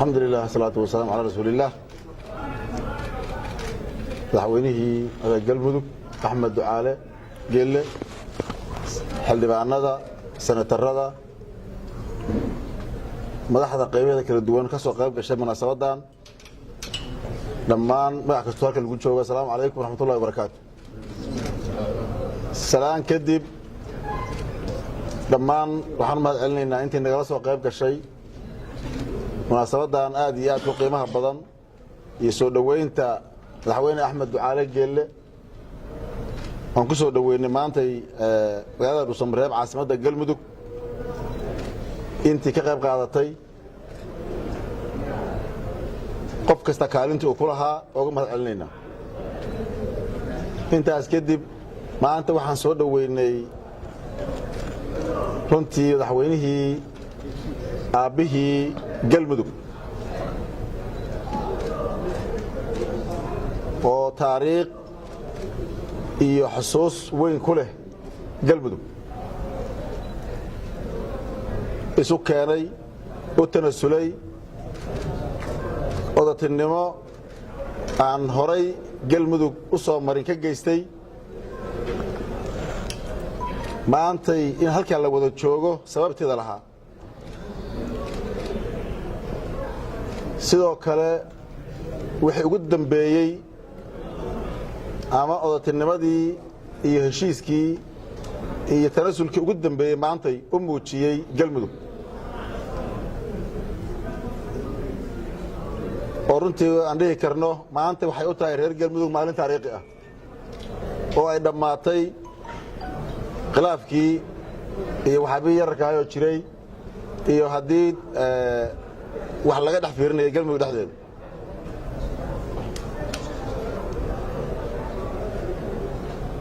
Alxamdulilah, asalaatu wasalaamu calaa rasuulillaah. Madaxweynihii Galmudug Axmed Ducaale Geelle, xildhibaanada, senatarada, madaxda qaybaheeda kala duwan ka soo qayb gashay munaasabadan, dhammaan magac kastoo halka lagu joogo, asalaamu calaykum waraxmatullahi wabarakaatu. Salaan kadib, dhammaan waxaan u mahad celinaynaa intii nagala soo qayb gashay munaasabadan aad iyo aad u qiimaha badan iyo soo dhoweynta Madaxweyne Axmed Ducaale Geelle aan ku soo dhoweynay maantay magaalada Dhuusamareeb, caasimadda Galmudug. Intii ka qayb qaadatay, qof kasta kaalintii uu ku lahaa ooga mahad celinaynaa. Intaas kadib, maanta waxaan soo dhoweynay runtii madaxweynihii, aabbihii Galmudug, oo taariikh iyo xusuus weyn ku leh Galmudug, isu keenay, u tanasulay, odatinimo aan horay Galmudug u soo marin ka geystay, maantay in halkaa la wada joogo sababteeda lahaa. Sidoo kale, wixii ugu dambeeyey ama odatinimadii iyo heshiiskii iyo tanasulkii ugu dambeeyey maantay u muujiyey Galmudug, oo runtii aan dhihi karno maanta waxay u tahay reer Galmudug maalin taariikhi ah oo ay dhammaatay khilaafkii iyo waxaabii yararkaayoo jiray iyo haddii wax laga dhex fiirinaya Galmudug dhexdeeda.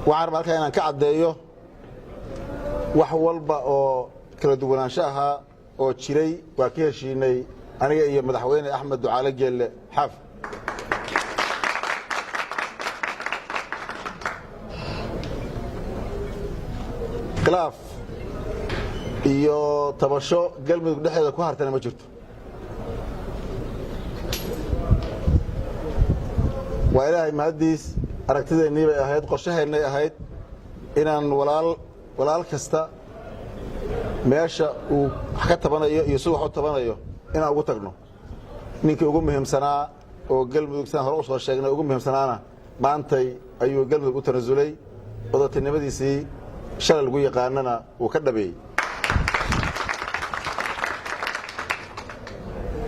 Waxaan rabaa halkaa inaan ka caddeeyo wax walba oo kala duwanaansho ahaa oo jiray waa ka heshiinay aniga iyo Madaxweyne Axmed Ducaale Geelle Xaaf. Khilaaf iyo tabasho Galmudug dhexdeeda ku hartana ma jirto. Waa Ilaahay mahaddiis. Aragtideennii bay ahayd, qorshaheennay ahayd inaan walaal walaal kasta meesha uu wax ka tabanayo iyo si wax u tabanayo inaan ugu tagno. Ninkii ugu muhiimsanaa oo Galmudug, sidaan hore u soo sheegnay, ugu muhiimsanaana maantay ayuu Galmudug u tanasulay, odatinimadiisii shalay lagu yaqaanana uu ka dhabeeyey.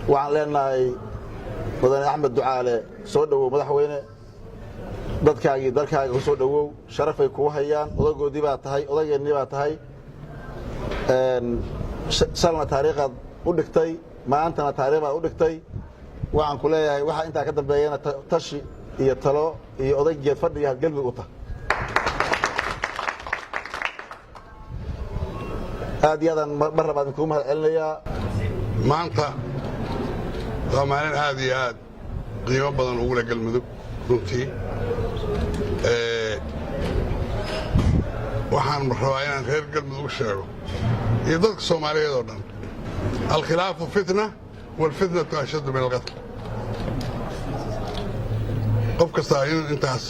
Waxaan leenahay, Mudane Axmed Ducaale, soo dhowow madaxweyne, dadkaagii dalkaaga ku soo dhowow. Sharafay kuu hayaan, odagoodii baa tahay, odageennii baa tahay. Shalna taariikhaad u dhigtay, maantana taarikh baad u dhigtay. Waxaan ku leeyahay, waxaa intaa ka dambeeyana tashi iyo talo iyo odaygeed fadhiga had Galmudug u tahay. Aad iyo aadaan mar labaad idinkugu mahad celinayaa. Maanta waa maalin aad iyo aad qiimo badan ugu leh Galmudug. Runtii waxaan rabaa inaan reer Galmudug u sheego iyo dadka Soomaaliyeed oo dhan: alkhilaafu fitna, waalfitnatu ashaddu min alqatl. Qof kastaa inuu intaas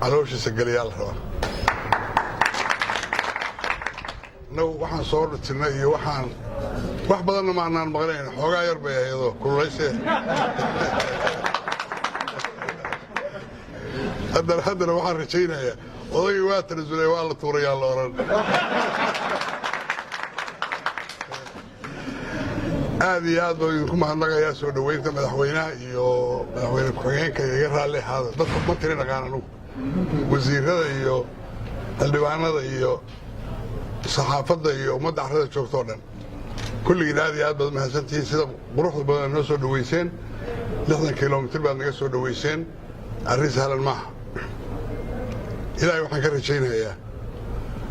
calooshiisa geliyaa la rabaa. Innagu waxaan soo dhutinnay iyo waxaan wax badanna maanaan maqnayn, xoogaa yar bay ahaydoo kululaysee. Haddana waxaan rajaynayaa odaygii waa tanasulay, waa la tuurayaa la odhan. Aad iyo aad baan idinku mahadnaqayaa soo dhoweynta madaxweynaha iyo madaxweyne ku-xigeenka. Iga raalli ahaada, dadka ma tirin aqaan anugu, wasiirada iyo xildhibaanada iyo saxaafadda iyo ummadda carrada joogto o dhan. Kulligiin aad iyo aad baad mahadsantihiin sida quruxda badan noo soo dhoweyseen. 60 kilomitir baad naga soo dhoweyseen, arrin sahlan maaha. Ilaahay waxaan ka rajaynayaa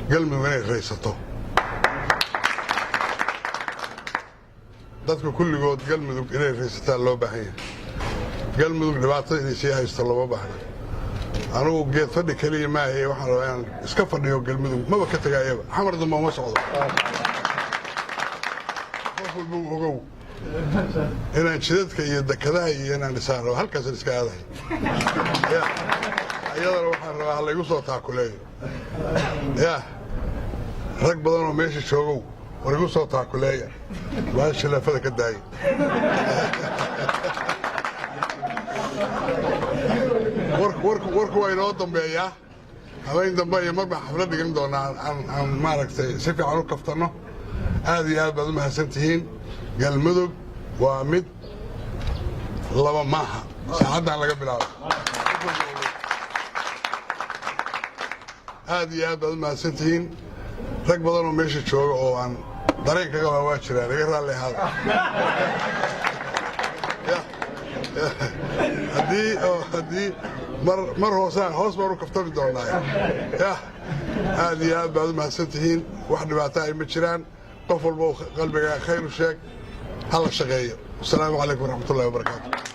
Galmudug inay raysato, dadka kulligood Galmudug inay raysataan loo baahan yahay. Galmudug dhibaatada inay sii haysto looma baahna. Anugu geed fadhi keliya maahaye, waxaan rabaa inaan iska fadhiyo Galmudug, maba ka tegaayaba, Xamar damba uma socdo. Qof walba ogow. Inaan jidadka iyo dekadaha iyo inaan dhisaan rabo, halkaasaan iska aadahay. Ya, iyadana waxaan rabaa ha laygu soo taakuleeyo. Ya, rag badan oo meesha joogow, war igu soo taakuleeya, waa shilaafada ka daaya. Warku waa inoo dambeeyaa. Habeen dambe iyo mar baan xaflad dhigan doonaa aan maaragtay si fiican u kaftanno. Aad iyo aad baad u mahadsan tihiin. Galmudug waa mid, laba maaha, saacaddan laga bilaabo. Aad iyo aad baad u mahadsan tihiin. Rag badan oo meesha jooga oo aan dareen ka qabaa waa jiraan, iga raalli ahaada. Haddii mar hoosaan hoos baan u kaftami doonaa. Yah, aad iyo aad baad u mahadsan tihiin. Wax dhibaato ay ma jiraan. Qof walba qalbigaa khayr u sheeg, hala shaqeeyo. Wasalaamu calaykum waraxmatullahi wabarakaatu.